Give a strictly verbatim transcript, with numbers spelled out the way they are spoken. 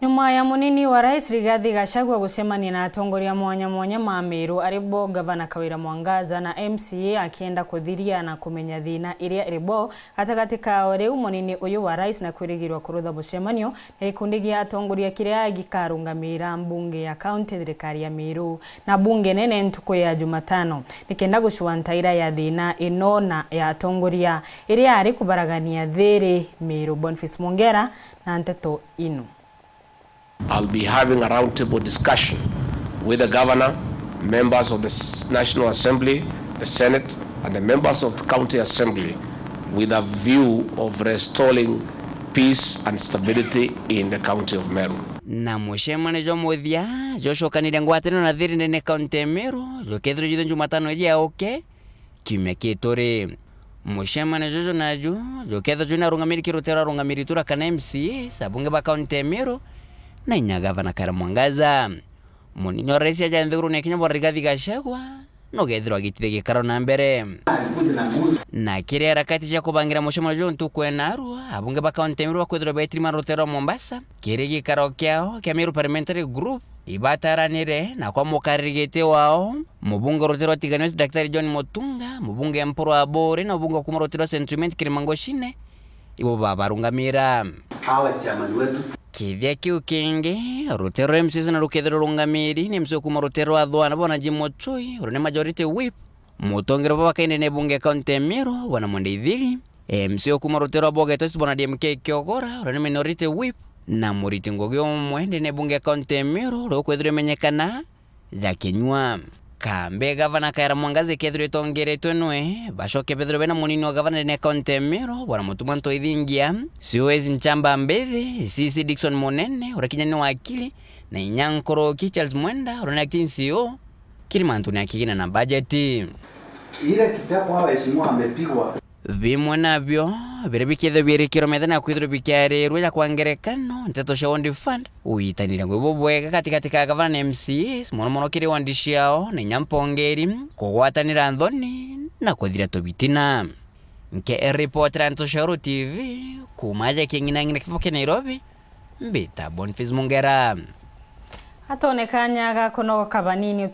Nyuma ya munini wa rais Rigathi Gachagua gucemania na atongoria mwanya mwanya ma Meru, ari bo Gavana Kawira Mwangaza na M C A, akienda kuthiria na kumenya thina iria iri bo gatagati kao, riu munini uyu wa rais na kwirigirwa kurutha mucemanio na gikundi gia atongoria kiria gikarungamira mbunge ya kaunti thirikari ya Meru na mbunge nene ntuku ya Jumatano, nikenda gucua ntaira ya thina ino na ya atongoria iria ari kubaragania thiri Meru. Boniface Mwongera na nteto ino. I'll be having a roundtable discussion with the governor, members of the S-, National Assembly, the Senate, and the members of the County Assembly with a view of restoring peace and stability in the county of Meru. Na mucemanio jwa muthia jucokanirie ngwataniro na thiri ndene kaunti ya Meru jukethirwa jwithwe Jumatano iji yauke, kiumia kituri. Mucemanio juju naju jukethirwa jwina arungamiri ki rutero arungamiri tura kana M C As, abunge ba kaunti ya Meru, na inya gavana Kawira Mwangaza. Munini wa rais aja nthigurune ya Kenya bwana Rigathi Gachagua nugethirwa agitithia gikaro na mbere. Na kiri harakati cia kubangira mucemanio juju ntuku ya narua, abunge ba kaunti ya Meru bakwithirwa betirima rutero rwa Mombasa kiri gikaro kiao kia Meru Parliamentary Group, ibataranire na kwa mukariri giti wao, mubunge wa rutero rwa Tigania West Daktari John Mutunga, mubunge Mpuru Aburi na mubunge kuma rutero rwa Central Imenti Kirima Ngochine, ibo babarungamira. Hawa chairman wetu. Kithia kiu kingi, rutero rwa M C As na rukethirwa rungamiri ni M C A kuma rutero rwa Thwana bwana Jim Ochui, uria ni majority whip, mutongeria bwa bakaine ni bunge kaunti ya Meru bwana Mwenda Ithiri, M C A kuma rutero rwa Bogetos bwana D M K Kiogora, uria ni minority whip, na Muriti Ngugi umwe ndene bunge kaunti ya Meru, uria ukwithirwa imenyekana ja kinyua. Kambi gavana Kawira Mwangaza ikethirwa itongeretwe nwe, bacoke bethirwe bena munini wa gavana ndene kaunti ya Meru, bwana Mutumwa Ntoithingia, C O S Nchamba Mbithi, C C Dickson Munene, uria kinya ni wakili, na inya nkuruki Charles Mwenda, uria ni acting C O, kiri mantune ya kigina na bajeti. Ile kichapo hawa waheshimiwa wamepigwa. Bimwe nabio biria bikethirwa biirikirwe methene ya kwithirwa bikiarirua ja kwa ngerekano, nteto cia Ward Fund, uitanire ngugi bubwega gatigati ka gavana na M C As, mono mono kiri ward ciao, na inya mpongeri, kugwatanira nthoni, na kuthira tubitina. Nke ripotera ntu cia Uru T V, kuma aja king'inang'ina kibo kia Nairobi, mbita Boniface Mungera. Atone kanya ga kunogoka banini.